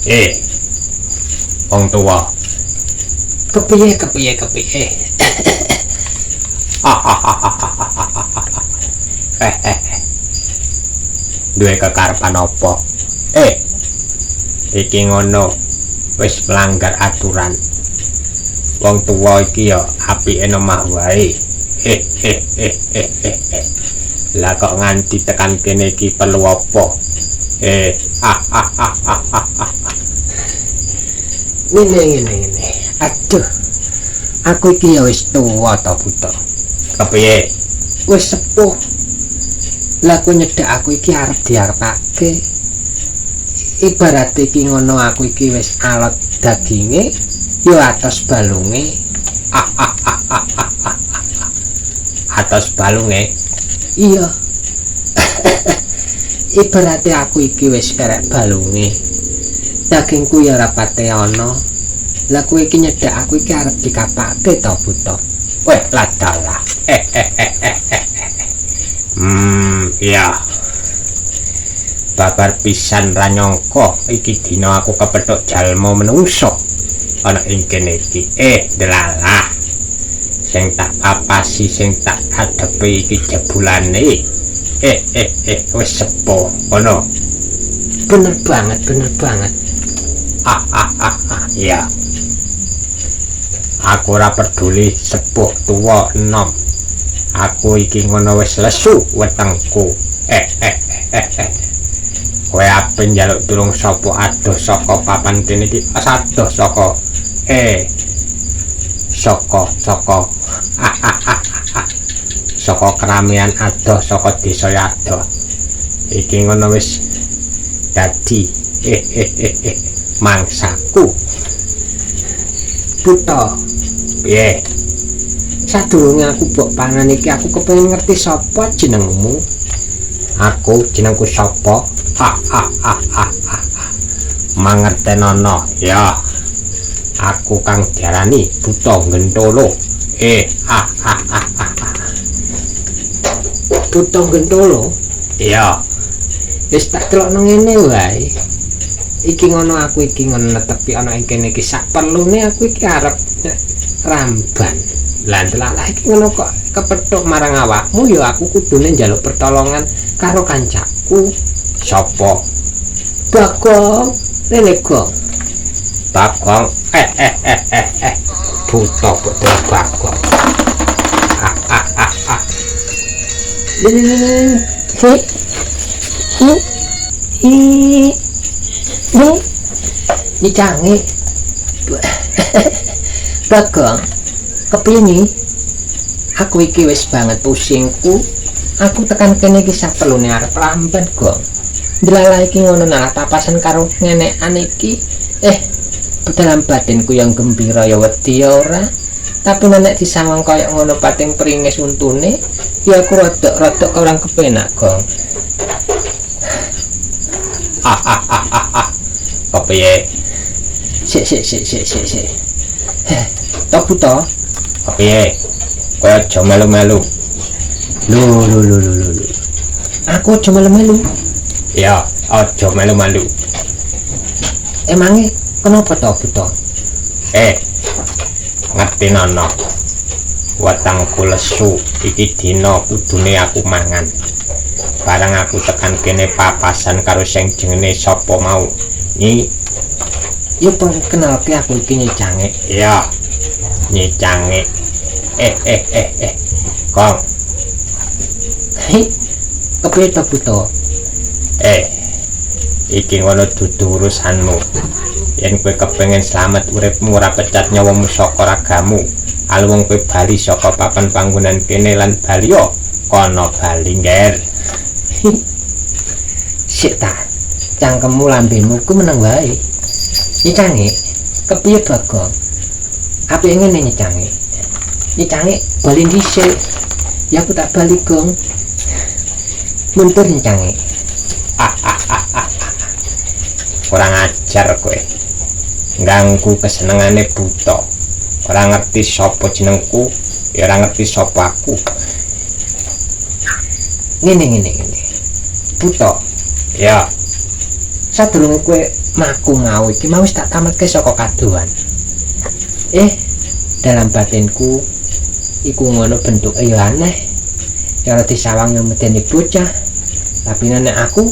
Eh, wong tuwa. Kepiye kepiye kepiye? Duwe kekarepan apa? Eh, iki ngono wis melanggar aturan. Wong tuwa iki ya apike omah wae. Lah kok nganti tekan kene iki perlu apa? Eh, Ngene ngene ngene. Aduh. Aku iki ya wis tuwa to, Buta. Kepiye? Wis sepuh. Lah kowe nyedhak aku iki arep diarepake. Ibarate iki ngono aku iki wis alot daginge, ya atos balunge. Atos balunge? Iya. Ibarate aku iki wis kerek balunge. Dagingku ya ora pate ana. Lah kowe iki nyedhak aku iki arep dikapake to, Buta? Weh, ladalah. Iya. Babar pisan ra nyangka iki dina aku kepethuk jalma menungso ana ing kene iki. Eh, delalah. Sing tak papasi, sing tak adepi iki jebulane. Eh, eh, eh, wis sepuh ngono. Bener banget, bener banget. Iya. Aku ora peduli sepuh tuwa enom. Aku iki ngono wis lesu wetengku. Eh, eh, eh, eh. Kowe ape njaluk tulung sapa adoh saka papan kene iki? Adoh saka saka saka saka keramaian adoh saka desa adoh. Iki ngono wis dadi mangsaku. Buta. Piye? Sadurunge aku mbok pangan iki aku kepengin ngerti sapa jenengmu. Aku jenengku sapa? Mangertenono ya. Aku kang diarani Buta Gentolo. Eh, Buta Gentolo? Iya. Wis tak delokno ngene wae. Iki ngono aku iki ngono netepi ana ing kene iki sak perlune aku iki arep ramban. Lah delalah iki ngono kok kepethuk marang awakmu ya aku kudune njaluk pertolongan karo kancaku. Sapa? Bagong. Rene Gong. Bagong. Buta betul Bagong. Ini canggih. Bagong, kepiye nih? Aku iki wis banget pusingku. Aku tekan kene iki saperlune arep lamban, Gong. Delalah iki ngono nalah papasan karo ngenekan iki. Eh, dalam batinku yang gembira ya wedi ya ora. Tapi nek disawang kaya ngono pating pringis untune, ya aku rodok-rodok kurang kepenak, Gong. Kepiye? Sik sik sik sik sik sik. Tok Buta. Kepiye? Kowe aja melu-melu. Lho lho lho lho lho. Aku aja melu-melu. Ya, aja melu-melu. Emange kenapa to, Buta? Eh, ngerti nono. Wetengku lesu, iki dina kudune aku mangan. Barang aku tekan kene papasan karo sing jenenge sapa mau. Nyi, ya kenalke aku iki Nyi Cangik. Iya. Nyi Cangik. Eh eh eh eh. Kong. Kepiye to, Buta? Eh. Iki ngono dudu urusanmu. Yen kowe kepengin slamet uripmu ora pecat nyawamu saka ragamu. Aluwung kowe bali saka papan panggonan kene lan baliyo kono bali, Ngger. Sik ta. Cangkemmu lambemu ku meneng wae. Nyi Cangik, kepiye Bagong? Apike ngene Nyi Cangik. Nyi Cangik bali dhisik. Ya aku tak bali, Gong. Mundur Nyi Cangik. Kurang ajar kowe. Ngganggu kesenengane buta. Ora ngerti sapa jenengku, ya ora ngerti sapa aku. Ngene ngene ngene. Buta. Ya. Sadurunge kowe maku mau iki mau wis tak tamatke saka kadohan. Dalam batinku iku ngono bentuke ya aneh. Cara disawang yo medeni bocah. Tapi nek aku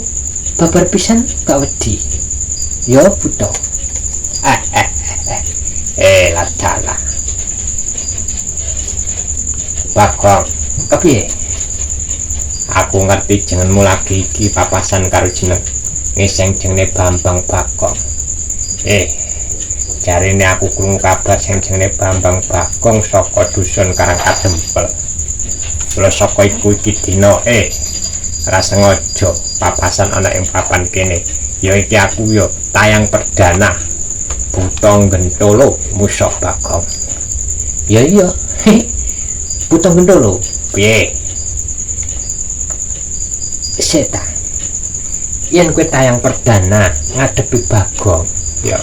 babar pisan gak wedi. Ya buta. Ladalah. Bagong, kepiye? Aku ngerti jenengmu lagi iki papasan karo jeneng ngiseng jenenge Bambang Bagong. Jarine aku krungu kabar sing jenenge Bambang Bagong saka dusun Karang Kadempel. Kula saka iku iki dina ora sengaja papasan ana ing papan kene. Ya iki aku yo tayang perdana Buta Gentolo musuh Bagong. Ya iya. Buta Gentolo. Piye? Seta. Yen kowe tayang perdana ngadepi Bagong, ya.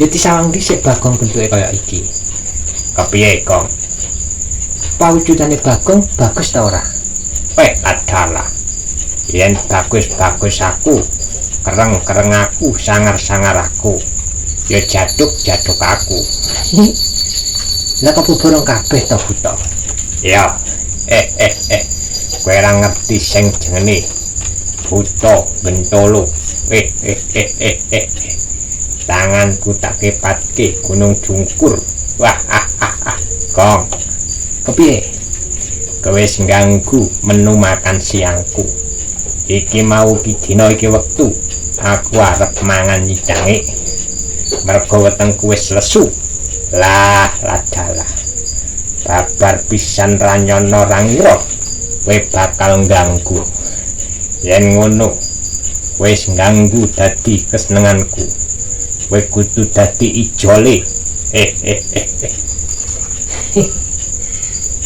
Ya disawang dhisik Bagong bentuke kaya iki. Kepiye, Gong? Pawujudane Bagong bagus ta ora? Adalah. Yen bagus-bagus aku, kereng-kereng aku, sangar-sangar aku. Ya jaduk-jaduk aku. Lah kok borong kabeh to, Buta? Ya. Kowe ora ngerti sing jenenge Buta Gentolo. Tanganku tak kepatke Gunung Jungkur. Wah, Gong. Kepiye? Kowe wis ngganggu menu makan siangku. Iki mau iki dina iki wektu aku arep mangan nyicange. Mergo wetengku wis lesu. Lah, ladalah. Babar pisan ranyono rangira kowe bakal ngganggu. Yen ngono wis ngganggu dadi kesenenganku. Kowe kudu dadi ijole.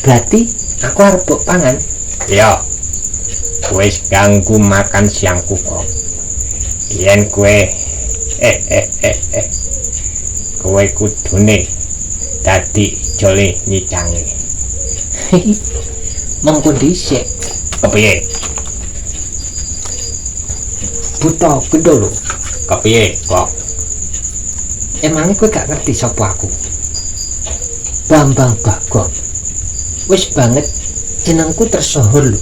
Berarti aku arep mbok pangan. Ya. Wis ganggu makan siangku kok. Yen kowe kowe kudune dadi ijole nyicange. Mengko dhisik. Kepiye? Buta Gentolo. Kepiye kok? Emangnya kowe gak ngerti sapa aku? Bambang Bagong. Wis banget jenengku tersohor lho.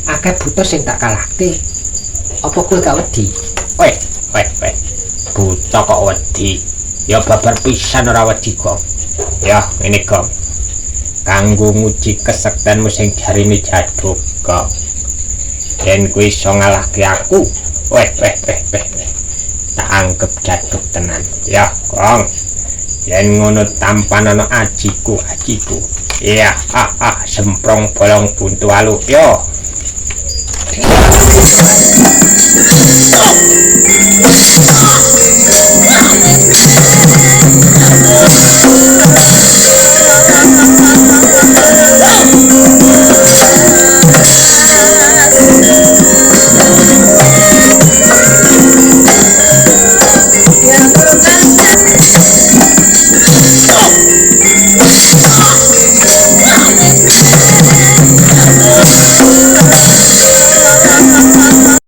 Akeh buta sing tak kalahke. Apa kowe gak wedi? Weh. Buta kok wedi? Ya babar pisan ora wedi kok. Ya ngene kok. Kanggo nguji kesektenmu sing jarine jaduk kok. Yen kowe iso ngalahke aku, weh. Tak anggap jaduk tenan. Ya, Gong. Yen ngono tampan ana ajiku. Iya, semprong bolong buntu alu. Yo.